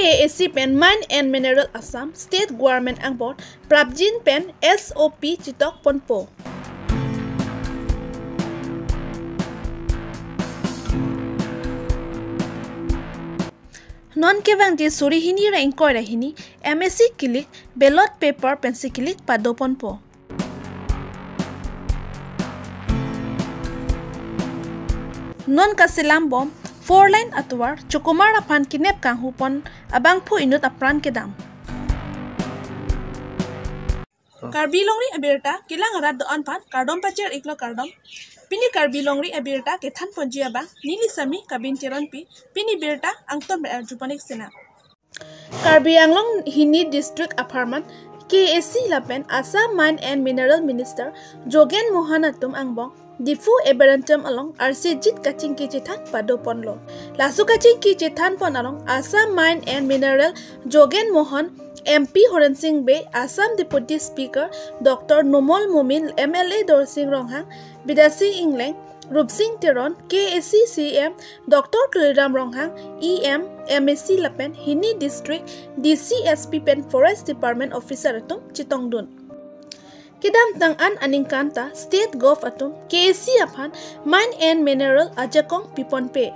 KAAC pen Mine and Mineral Assam State Government angbon Prabjin pen SOP chitok ponpo. Non kevang ji suri hini ra ingkoi ra hini MSc kilik ballot paper pencil kilik padopon po. Non kasilam bom 4 line atwar chukumar aphan kinep kang hupon abang phu inut apran kedam. Karbi longri abirta kilang rad on phan kardom pacher iklo kardom pini Karbi longri abirta kethan ponjia ba nili sami kabin cheron pi pini birta angton jupanik sena. Karbi Anglong hini district aparman KAC lapen Assam Mine and Mineral Minister Jogen Mohan atum angbong Difu eberantam along RC Jit kaching ki chethan pado ponlo. Lasu kaching ki chethan pon along Assam Mine and Mineral Jogen Mohan MP Horen Singh Bey, Assam Deputy Speaker Dr. Nomol Mumin, MLA Dorsing Ronghang, Bidasi Ingleng, Rup Singh Teron, KAC CM Dr. Tuliram Ronghang, EM MSc Lapen, Hini District DCSP Pen Forest Department Officer atum Chitongdun. Kidam tang an aning kanta State Gov atum KAC aphan Mine and Mineral ajakong pipon pe.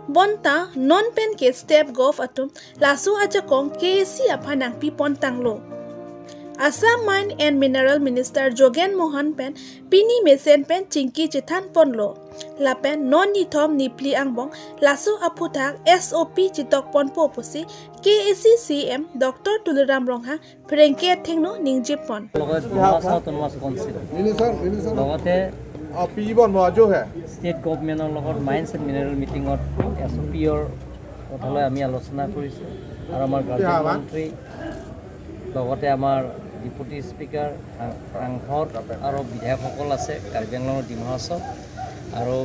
Bonta non pen ke step gov atum lasu ajakong KAC aphan ang pipon tanglo. Assam Mine and Mineral Minister Jogen Mohan pen pini mesen pen chingki chethan ponlo. Lapen non nithom nipli angbong lasu aputhak SOP chitok ponpo pusi KAC CM Dr. Tuliram Ronghang Prengke thengno ningjipon. State গভৰ্ণমেণ্টৰ লগত mines and mineral মিটিঙত S অ' পিৰ কথালৈ আমি আলোচনা কৰিছোঁ আৰু আমাৰ guardian মন্ত্ৰী লগতে আমাৰ ডেপুটি স্পীকাৰ সাংসদ আৰু বিধায়কসকল আছে কাৰ্বি আংলঙৰ ডিমা হাছাও আৰু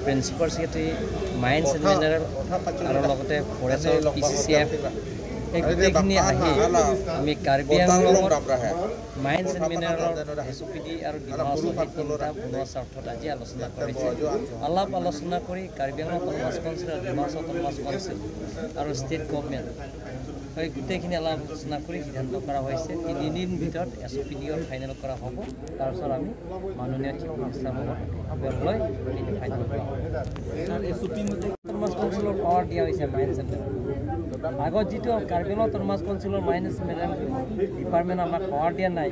principal secretary mines and mineral আৰু লগতে ফৰেষ্টৰ পি চি চি এফ এই গোটেইখিনি আহি আমি কাৰ্বি আংলঙত মাইন্স এণ্ড মিনাৰেলৰ এছ অ' পি ডি আৰু ডিমা হাছাও এই তিনিটা বনোৱা স্বাৰ্থত আজি আলোচনা কৰিছে। আলাপ আলোচনা কৰি কাৰ্বি আংলং অট'নমাছ কাউন্সিল আৰু ডিমা হাছাও অট'নমাছ কাউন্সিল আৰু ষ্টেট গভৰ্ণমেণ্ট এই গোটেইখিনি আলাপ আলোচনা কৰি সিদ্ধান্ত কৰা হৈছে 3 দিন ভিতৰত এছ অ' পি ডিৰ ফাইনেল কৰা হ'ব। তাৰপিছত আমি মাননীয় চিফ মিনিষ্টাৰৰ লগত লৈ এইটো ফাইনেল কৰা হ'ব। অট'নমাছ কাউন্সিলৰ পাৱাৰ দিয়া হৈছে মাইন্স এণ্ড মিনাৰেল। আগত যিটো কাৰ্বি আংলং অট'নমাছ কাউন্সিলৰ মাইন্স মিনাৰেল ডিপাৰ্টমেণ্ট আমাক পাৱাৰ দিয়া নাই,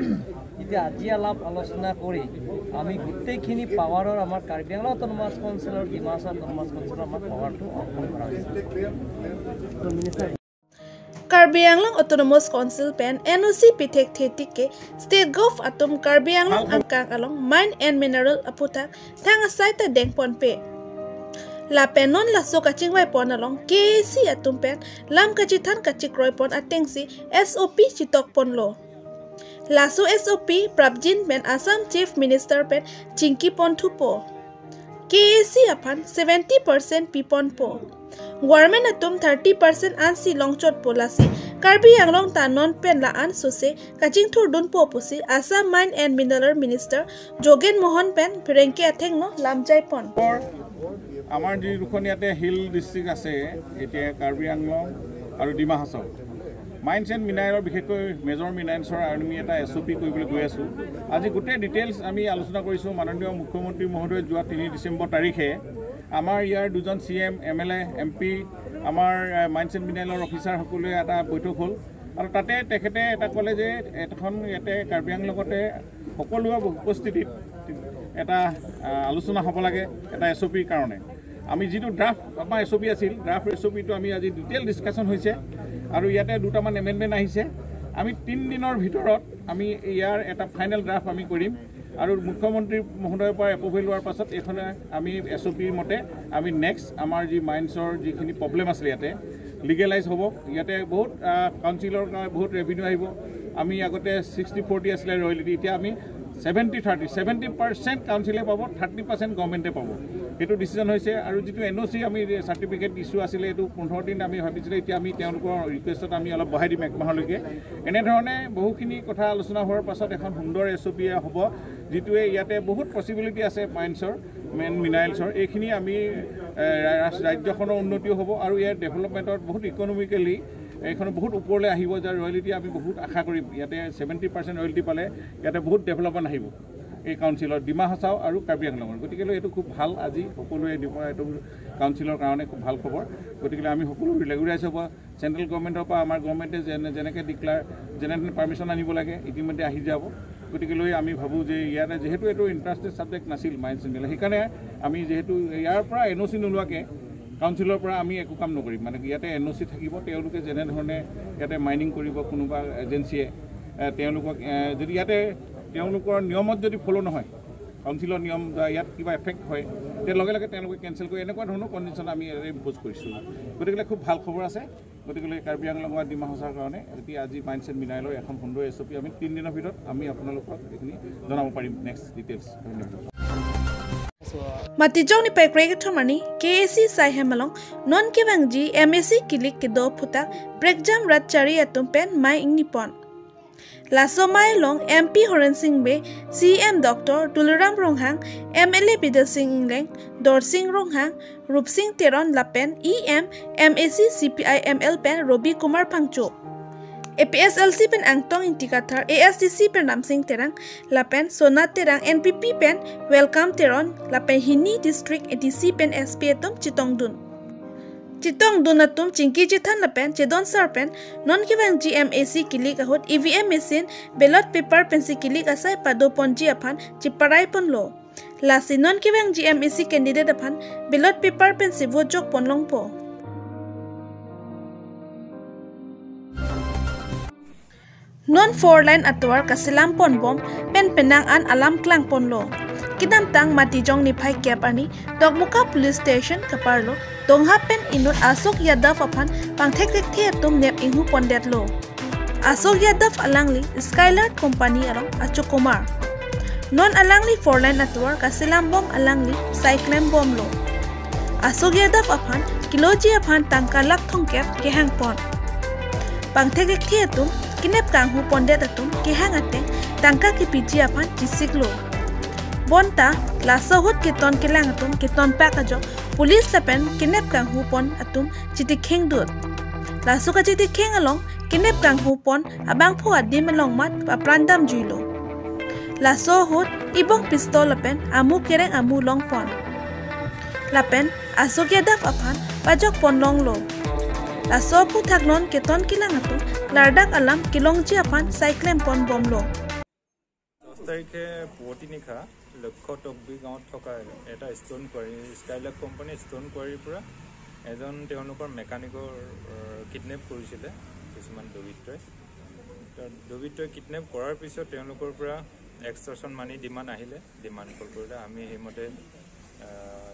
এতিয়া আজি আলাপ আলোচনা কৰি আমি গোটেইখিনি পাৱাৰৰ আমাৰ কাৰ্বি আংলং অট'নমাছ কাউন্সিলৰ ডিমা হাছাও অট'নমাছ কাউন্সিলৰ আমাৰ পাৱাৰটো অৰ্পণ কৰা হৈছে। Karbi Anglong Autonomous Council pen NOC pithek thetik ke State Gov atum Karbi Anglong angkang along Mine and Mineral aputhak thang asai ta deng pon pe. La penon laso kaching wai pon along KAC atum pen lam kachithan kachikroi pon atengsi SOP chitok pon lo. Laso SOP Prabjin pen Assam Chief Minister pen chingki pon thupo. KAC aphan 70% pipon po. Government atum 30% ansi longchot polasi Karbi Anglong ta non pen la an sose kaching thur dun po pusi Assam Mine and Mineral Minister Jogen Mohan pen Prengke athengno lamjai pon. আমাৰ যি দুখন ইয়াতে hill district আছে এতিয়া কাৰ্বি আংলং আৰু Dima Hasao mines and মিনাৰেলৰ বিশেষকৈ major মিনাৰেলছৰ আমি এটা এছ অ' পি কৰিবলৈ গৈ আছোঁ। আজি গোটেই ডিটেইলছ আমি আলোচনা কৰিছোঁ। মাননীয় মুখ্যমন্ত্ৰী মহোদয় যোৱা 3 ডিচেম্বৰ তাৰিখে আমাৰ ইয়াৰ দুজন C M, M L A, M P, আমাৰ মাইন্স এণ্ড মিনাৰেলৰ অফিচাৰসকলোৱে এটা বৈঠক হ'ল আৰু তাতে তেখেতে এটা ক'লে যে এখন ইয়াতে কাৰ্বি আংলঙতে সকলোৰে উপস্থিতিত এটা আলোচনা হ'ব লাগে এটা এছ অ' পিৰ কাৰণে। আমি যিটো ড্ৰাফ্ট আমাৰ এছ অ' পি আছিল, ড্ৰাফ্ট এছ অ' পিটো আমি আজি ডিটেইল ডিছকাশ্যন হৈছে আৰু ইয়াতে দুটামান এমেণ্ডমেণ্ট আহিছে। আমি 3 দিনৰ ভিতৰত আমি ইয়াৰ এটা ফাইনেল ড্ৰাফ্ট আমি কৰিম আৰু মুখ্যমন্ত্ৰী মহোদয়ৰ পৰা এপ্ৰুভেল লোৱাৰ পাছত এইখনে আমি এছ অ' পিৰ মতে আমি নেক্সট আমাৰ যি মাইন্সৰ যিখিনি প্ৰব্লেম আছিলে ইয়াতে লিগেলাইজ হ'ব। ইয়াতে বহুত কাউন্সিলৰ কাৰণে বহুত ৰেভিনিউ আহিব। আমি আগতে 60-40 আছিলে ৰয়েলিটি, এতিয়া আমি 70-30, 70% কাউন্সিলে পাব, 30% গভৰ্ণমেণ্টে পাব, সেইটো ডিচিশ্যন হৈছে। আৰু যিটো এন অ' চি আমি চাৰ্টিফিকেট ইছ্যু আছিলে এইটো 15 দিন আমি ভাবিছিলোঁ, এতিয়া আমি তেওঁলোকৰ ৰিকুৱেষ্টত আমি অলপ বঢ়াই দিম 1 মাহলৈকে। এনেধৰণে বহুখিনি কথা আলোচনা হোৱাৰ পাছত এখন সুন্দৰ এছ অ' পি হ'ব, যিটোৱে ইয়াতে বহুত পচিবিলিটি আছে মাইন্সৰ মেইন মিনাৰেলছৰ, এইখিনি আমি ৰাজ্যখনৰ উন্নতিও হ'ব আৰু ইয়াৰ ডেভেলপমেণ্টত বহুত ইকনমিকেলি এইখন বহুত ওপৰলৈ আহিব, যাৰ ৰয়েলিটি আমি বহুত আশা কৰিম। ইয়াতে 70% ৰয়েলিটি পালে ইয়াতে বহুত ডেভেলপমেণ্ট আহিব এই কাউন্সিলৰ, ডিমা হাছাও আৰু কাৰ্বি আংলঙৰ। গতিকে এইটো খুব ভাল, আজি সকলোৱে এইটো কাউন্সিলৰ কাৰণে খুব ভাল খবৰ। গতিকে আমি সকলো ৰেগুলাৰাইজ হ'ব। চেণ্ট্ৰেল গভৰ্ণমেণ্টৰ পৰা আমাৰ গভৰ্ণমেণ্টে যেনেকৈ ডিক্লাৰ, যেনেধৰণে পাৰ্মিশ্যন আনিব লাগে ইতিমধ্যে আহি যাব। গতিকে লৈ আমি ভাবোঁ যে ইয়াতে যিহেতু এইটো ইণ্টাৰেষ্টেড ছাবজেক্ট নাছিল মাইন্স এণ্ড, সেইকাৰণে আমি যিহেতু ইয়াৰ পৰা এন অ' চি নোলোৱাকৈ কাউন্সিলৰ পৰা আমি একো কাম নকৰিম। মানে ইয়াতে এন অ' চি থাকিব, তেওঁলোকে যেনেধৰণে ইয়াতে মাইনিং কৰিব কোনোবা এজেঞ্চিয়ে, তেওঁলোকক যদি ইয়াতে তেওঁলোকৰ নিয়মত যদি ফ'ল' নহয়, কাউন্সিলৰ নিয়ম ইয়াত কিবা এফেক্ট হয়, তেতিয়া লগে লগে তেওঁলোকে কেঞ্চেল কৰি এনেকুৱা ধৰণৰ কণ্ডিশ্যন আমি ইয়াতে ইম্প'জ কৰিছোঁ। গতিকে খুব ভাল খবৰ আছে। গতিকে কাৰ্বি আংলং বা ডিমা হাছাওৰ কাৰণে এতিয়া আজি মাইন্স এণ্ড মিনাৰেলৰ এখন সুন্দৰ এছ অ' পি আমি 3 দিনৰ ভিতৰত আমি আপোনালোকক এইখিনি জনাব পাৰিম নেক্সট ডিটেইলছ। ধন্যবাদ। Matijong ni pai krek thomani KAC sai hemalong non kewang ji MAC kilik ke do phuta break jam rat chari atum pen mai ingni pon. Laso mai long MP Horen Singh be CM Dr. Tuluram Ronghang MLA Bidal Singh Ingleng Dor Singh Ronghang Rup Singh Teron Lapen EM MAC CPI ML pen Robi Kumar Phangcho APSLC pen Angtong Intikathar ASDC pen Ramsingh Terang Lapen Sona Terang NPP pen Welcome Teron Lapen Hini District ADC pen SP atum Chitong Dun Chitong Dun atum Chingki Jithan Lapen Chedon Sar pen non kewang GMAC kilik ahut EVM machine ballot paper pen si kilik asai pado ponji aphan chiparai pon lo lasi non kewang GMAC candidate aphan ballot paper pen si vote jok pon long po. Non four line atwar kasilam pon bom pen penang an alam klang pon lo kidam tang mati jong ni phai kep ani Dogmuka police station kaparlo dongha pen inut Ashok Yadav aphan pangthek thek the atum nep inghu pondet lo Ashok Yadav alangli Skylark company arong Ashok Kumar non alangli four line atwar kasilam bom alangli cyclone bom lo Ashok Yadav aphan kiloji aphan tangka lak thong kep kehang pon pangthek thek the atum kinep kanghu pondet atum kehang ate tangka ki piji aphan chisiklo bonta lasohut keton kelang atum keton pakajo police lapen kinep kanghu pon atum chiti kheng dut lasuka chiti kheng along kinep kanghu pon abang phu adim along mat aprandam juilo lasohut ibong pistol lapen amu kereng amu long pon lapen Ashok Yadav aphan pajok pon long lo laso phu thaklon keton kilang atum lardak alam kilongji aphan cyclone pon bomlo. 10 তাৰিখে পুৱতি নিশা লক্ষ্য টকবি গাঁৱত থকা এটা stone quarry, Skylark company stone কোৱাৰীৰ পৰা এজন তেওঁলোকৰ মেকানিকৰ কিডনেপ কৰিছিলে কিছুমান দুৰ্বৃত্তই। দুৰ্বৃত্তই কিডনেপ কৰাৰ পিছত তেওঁলোকৰ পৰা এক্সট্ৰাকশ্যন মানি ডিমাণ্ড আহিলে, ডিমাণ্ড কল কৰিলে। আমি সেইমতে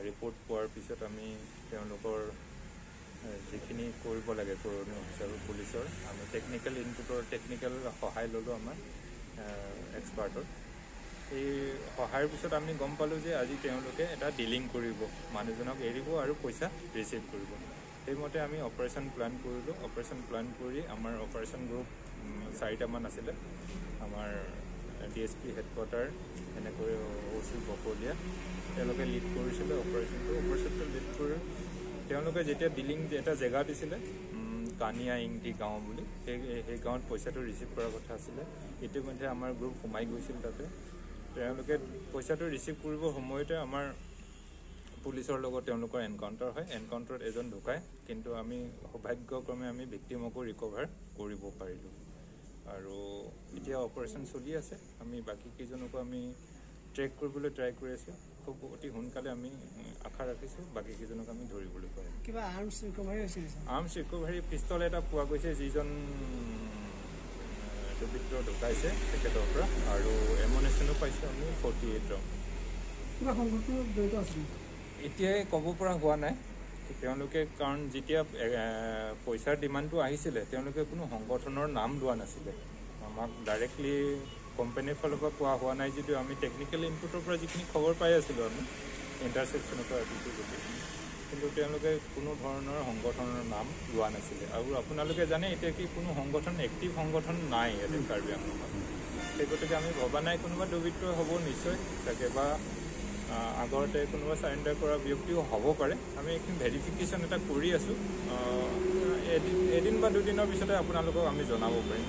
ৰিপৰ্ট পোৱাৰ পিছত আমি তেওঁলোকৰ যিখিনি কৰিব লাগে কৰণীয় হিচাপে পুলিচৰ আমি টেকনিকেল ইনপুটৰ টেকনিকেল সহায় ল'লোঁ আমাৰ এক্সপাৰ্টৰ। এই সহায়ৰ পিছত আমি গম পালোঁ যে আজি তেওঁলোকে এটা ডিলিং কৰিব, মানুহজনক এৰিব আৰু পইচা ৰিচিভ কৰিব। সেইমতে আমি অপাৰেশ্যন প্লান কৰিলোঁ। অপাৰেশ্যন প্লান কৰি আমাৰ অপাৰেশ্যন গ্ৰুপ 4টামান আছিলে, আমাৰ ডি এছ পি হেডকোৱাৰ্টাৰ এনেকৈ অ' চি বকলীয়া, তেওঁলোকে লিড কৰিছিলে অপাৰেশ্যনটো। অপাৰেশ্যনটো লিড কৰি তেওঁলোকে যেতিয়া ডিলিং এটা জেগা দিছিলে কানিয়া ইংটি গাঁও বুলি, সেই গাঁৱত পইচাটো ৰিচিভ কৰাৰ কথা আছিলে। ইতিমধ্যে আমাৰ গ্ৰুপ সোমাই গৈছিল তাতে। তেওঁলোকে পইচাটো ৰিচিভ কৰিবৰ সময়তে আমাৰ পুলিচৰ লগত তেওঁলোকৰ এনকাউণ্টাৰ হয়। এনকাউণ্টাৰত এজন ঢুকায়, কিন্তু আমি সৌভাগ্যক্ৰমে আমি ভিক্টিমকো ৰিকভাৰ কৰিব পাৰিলোঁ। আৰু এতিয়া অপাৰেশ্যন চলি আছে, আমি বাকী কেইজনকো আমি ট্ৰেক কৰিবলৈ ট্ৰাই কৰি আছোঁ। খুব অতি সোনকালে আমি আশা ৰাখিছোঁ বাকী কেইজনক আমি ধৰিবলৈ পাৰিম। কিবা আৰ্মছ ৰিকভাৰী হৈছে? আৰ্মছ ৰিকভাৰী পিষ্টল এটা পোৱা গৈছে, যিজন দুৰ্বৃত্ত ঢুকাইছে তেখেতৰ পৰা, আৰু এমুনেশ্যনো পাইছোঁ আমি 48 ৰাউণ্ড। কিবা সংগঠনৰ জড়িত আছিল এতিয়াই ক'ব পৰা হোৱা নাই তেওঁলোকে, কাৰণ যেতিয়া পইচাৰ ডিমাণ্ডটো আহিছিলে তেওঁলোকে কোনো সংগঠনৰ নাম লোৱা নাছিলে। আমাক ডাইৰেক্টলি কোম্পানীৰ ফালৰ পৰা কোৱা হোৱা নাই যদিও আমি টেকনিকেল ইনপুটৰ পৰা যিখিনি খবৰ পাই আছিলোঁ আমি ইণ্টাৰচেপশ্যনৰ পৰা আদিছোঁ গোটেইখিনি, কিন্তু তেওঁলোকে কোনো ধৰণৰ সংগঠনৰ নাম লোৱা নাছিলে। আৰু আপোনালোকে জানে এতিয়া কি কোনো সংগঠন, এক্টিভ সংগঠন নাই ইয়াতে কাৰ্বি আংলঙত। সেই গতিকে আমি ভবা নাই কোনোবা দুৰ্বৃত্ত হ'ব নিশ্চয় চাগে, বা আগতে কোনোবা চাৰেণ্ডাৰ কৰা ব্যক্তিও হ'ব পাৰে। আমি এইখিনি ভেৰিফিকেশ্যন এটা কৰি আছোঁ। এদিন বা দুদিনৰ পিছতে আপোনালোকক আমি জনাব পাৰিম।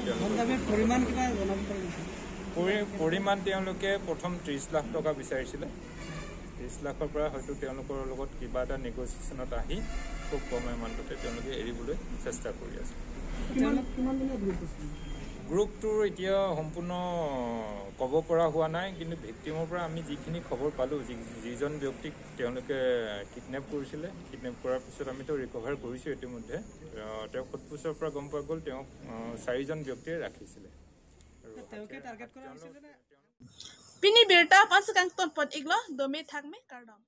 পৰিমাণ তেওঁলোকে প্ৰথম 30 লাখ টকা বিচাৰিছিলে। 30 লাখৰ পৰা হয়তো তেওঁলোকৰ লগত কিবা এটা নেগচিয়েশ্যনত আহি খুব কম এমাউণ্টতে তেওঁলোকে এৰিবলৈ চেষ্টা কৰি আছে। গ্ৰুপটোৰ এতিয়া সম্পূৰ্ণ ক'ব পৰা হোৱা নাই, কিন্তু ভিক্টিমৰ পৰা আমি যিখিনি খবৰ পালোঁ, যিজন ব্যক্তিক তেওঁলোকে কিডনেপ কৰিছিলে, কিডনেপ কৰাৰ পিছত আমিতো ৰিকভাৰ কৰিছোঁ ইতিমধ্যে। তেওঁক সোধপোছৰ পৰা গম পোৱা গ'ল তেওঁক 4জন ব্যক্তিয়ে ৰাখিছিলে। Pini birta pansekang ton pot iglo dome thakme kardom.